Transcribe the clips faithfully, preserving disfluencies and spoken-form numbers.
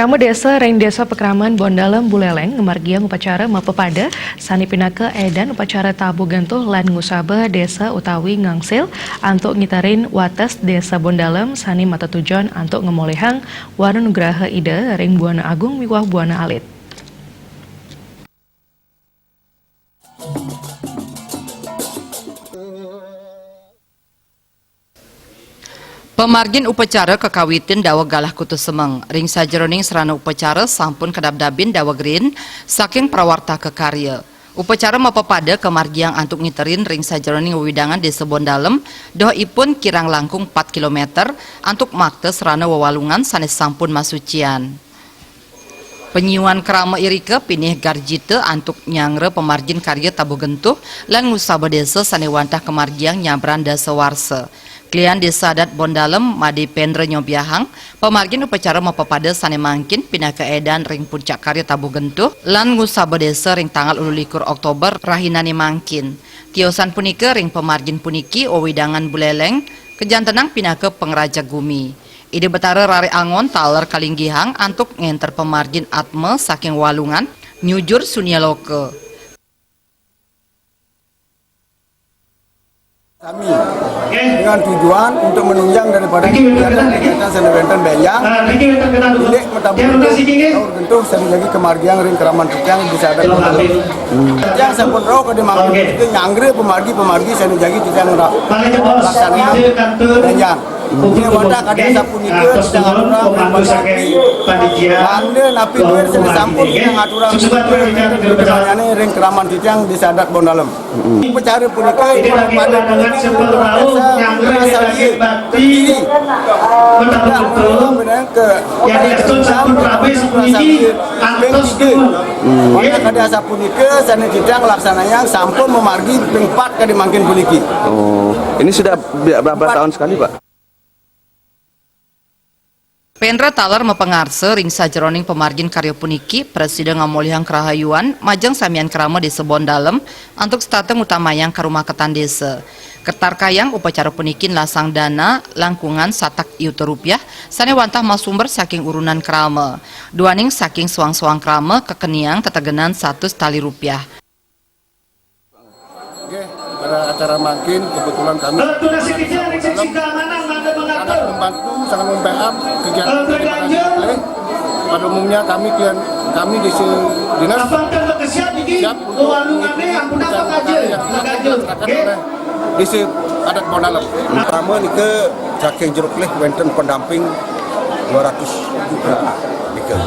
Krama Désa ring Désa Pakraman Bondalem Buleleng ngamargiang upacara mapapada sané pinaka édan upacara tabuh gentuh lan ngusaba désa utawi ngangsil antuk ngiterin wates Désa Bondalem sané matetujon antuk ngamolihang wara nugraha Ida ring buana agung miwah buana alit. Pamargin upacara kakawitin daweg galah kutus semeng. Ring sajeroning sarana upacara sampun kadabdabin daweg riin saking prawartaka karya. Upacara mapapada kamargiang antuk ngiterin ring sajeroning wewidangan Désa Bondalem, dohipun kirang langkung empat kilometer, antuk makta sarana wewalungan sané sampun masucian. Panyiuan krama irika pinih garjita antuk nyangra pamargin karya tabuh gentuh lan ngusaba désa sané wantah kamargiang nyabran dasa warsa. Klian Désa Adat Bondalem, Madé Pendra nyobiahang, pamargin upacara mapapada sané mangkin pinaka édan ring puncak karya tabuh gentuh lan ngusaba désa ring tanggal ulu likur Oktober rahinané mangkin. Tiosan punika ring pamargin puniki wewidangan Buleleng, kajantenang pinaka pangrajeg gumi. Ida Betara raris angon taler kalinggihang antuk ngénter pamargin atma saking walungan nyujur sunia loka. Kami dengan tujuan untuk menunjang daripada kegiatan-kegiatan sané wénten bénjang, indik matabuh taur gentuh sané jagi kamargiang ring kraman titiang Désa Adat Bondalem. Titiang sampun rauh ka mangkin, kita nyanggra pamargi-pamargi sané jagi titiang ra-, laksanakan bénjang. Ring wadah kadi asapunika, titiang aturang ring pangganti. Tanda napi duit sané sampun titiang aturang ring kraman titiang Désa Adat Bondalem. Upacara punika pada Maka kadi asapunika sané titiang nglaksanayang sampun mamargi ping pat kadi mangkin puniki. Oh, ini sudah bi-, berapa tahun sekali, Pak? Pendra taler mapangarsa ring sajeroning pamargin karya puniki prasida ngamolihang karahayuan majeng samian krama Désa Bondalem antuk setata ngutamayang karumaketan désa. Katarkayang upacara puniki nlasang dana langkungan satak yuta rupiah sané wantah masumber saking urunan krama. Duaning saking soang-soang krama kakeniang tetegenan satus tali rupiah. Nggih, pada acara mangkin kebetulan kami sangat membantu, sangat membackup kegiatan. Pada umumnya kami klien, kami di se-, dinas siap untuk mengikuti acara yang dilaksanakan oleh Désa Adat Bondalem. Pertama nika saking Jeruk Kelih wénten pendamping dua ratus nika.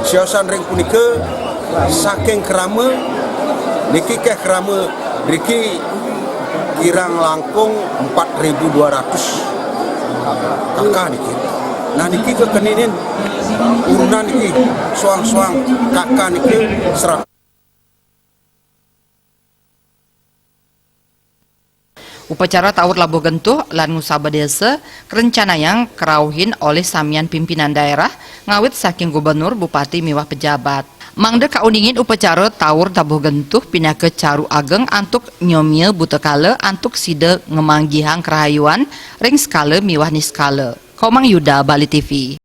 Siosan ring punika saking krama niki, keh krama niki kirang langkung empat ribu dua ratus K K niki. Nah, niki kekeninin urunan niki soang-soang K K niki seratus. Upacara taur labuh gentuh lan ngusaba désa karencanayang karauhin olih samian pimpinan daerah ngawit saking gubernur, bupati miwah pejabat. Mangda kauningin upacara taur tabuh gentuh pinaka caru ageng antuk nyomia buta kala antuk sida ngamanggihang karahayuan ring sekala miwah niskala. Komang Yuda, Bali T V.